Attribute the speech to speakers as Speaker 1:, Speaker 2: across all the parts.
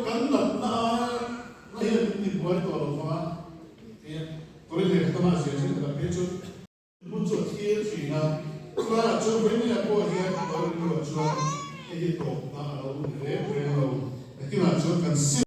Speaker 1: kan natna na hian min tibuai tawh lo vang a, tia Korin lehkhatama a ziah zir tak phei chu. Hmun chu a thlir thin a, chulaiah chuan Vawinia pawh hian lo rilruah chuan hei hi tawpna a lo ni reng reng lo, nakinah chuan kan sim.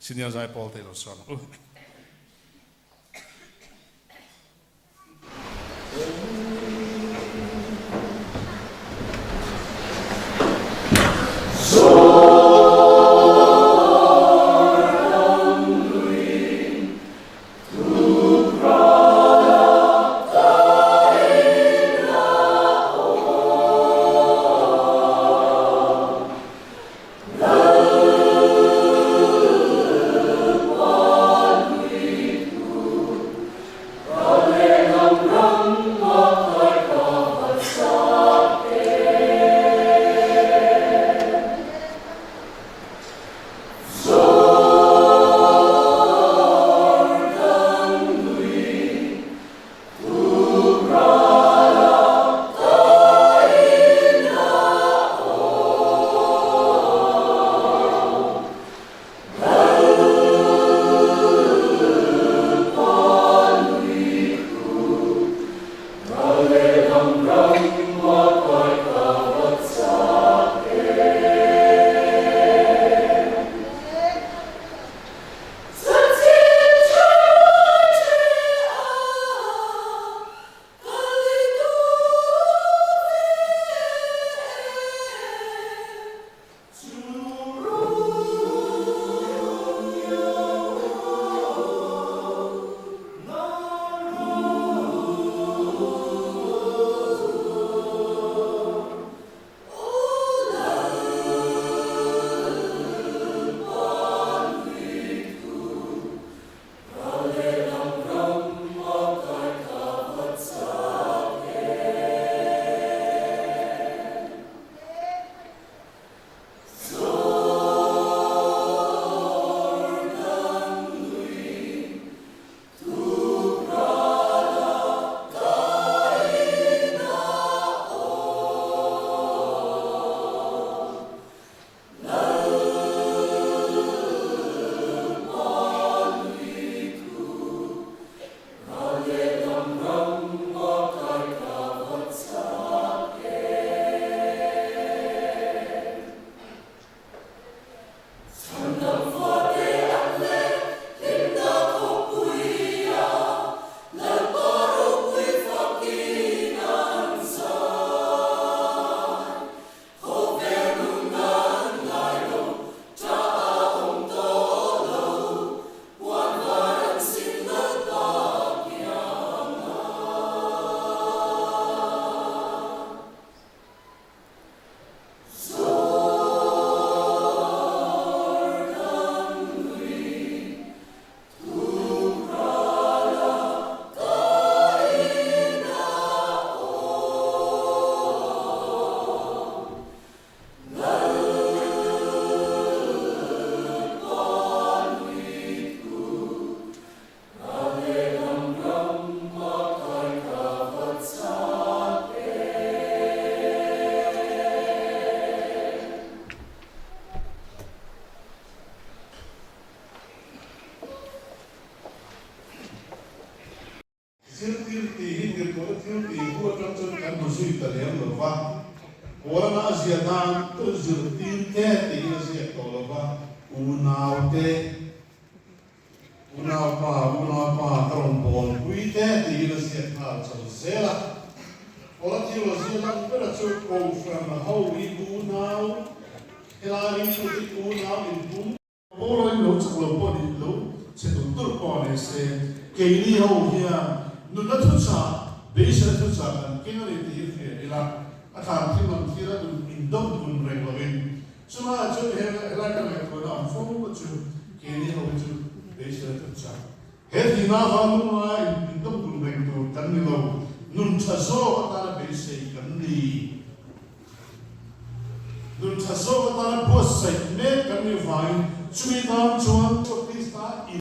Speaker 1: Senior Zaipawl te i lo sawn ang u. zui ta lem lo va, Paulana a ziah dan chu zirtirte tiin a ziak tawh lo va, unaute, unaupa, unaupa ka rawn bawlpui te tiin a ziak nghal chho zel a. Paula thil a ziah lang bera chu Kohhran ho hi unau, helai ringtute hi unau inpum. Pawlawin lo chak lo pawh nih lo che tur tur pawh a ni se, keini ho hian nunna thuchah, beiseina thuchah kan keng a ni tih hi hria ila, a thlan thil lam thil a nun indawm dun reng lovin chulaiah chuan helai ka ngaihtuahna awm fo chu keini ho hi chu beiseina thuchah he thihna avang lungngai indawm dun reng tur kan ni lo, nun tha zawk atana beisei kan ni. Nun tha zawk atana buatsaih mek kan nih vangin chumi tan chuan Krista in.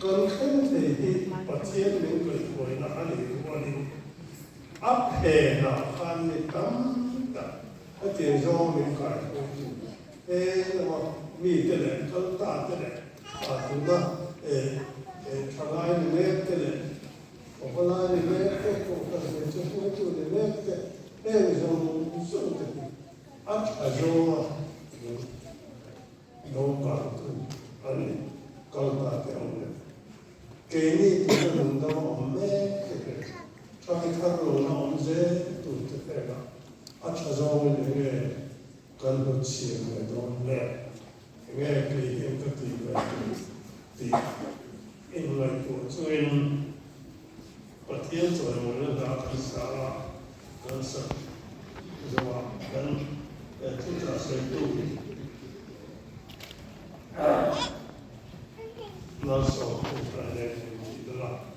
Speaker 2: Kan thleng thei hi Pathian min kaihhruaina a nih rualin a phenah khan mi tam tak hetiang zawng min kaihhruaitu he lama mite leh kal ta te leh ah tuna thalai ni mek te leh pawhalai ni mek te, kohhran hmeichhe hruaitu ni mek te heng zawng zawng te hi a tha zawnga min lo kaltu a ni, kal ta te awm le. Keini tuna nungdam a awm mek te hi thlai thar lo la awm zel tur te pekah a tha zawngin enge kan hmu chhiar ve dawn le, enge kei hian ka tih ve tur tih inngaihtuah chungin Pathian chawimawina hna kan sa a, kan sak zawhah kan thuchah sawitu Lalsawm Kohhran nen min tih belh a.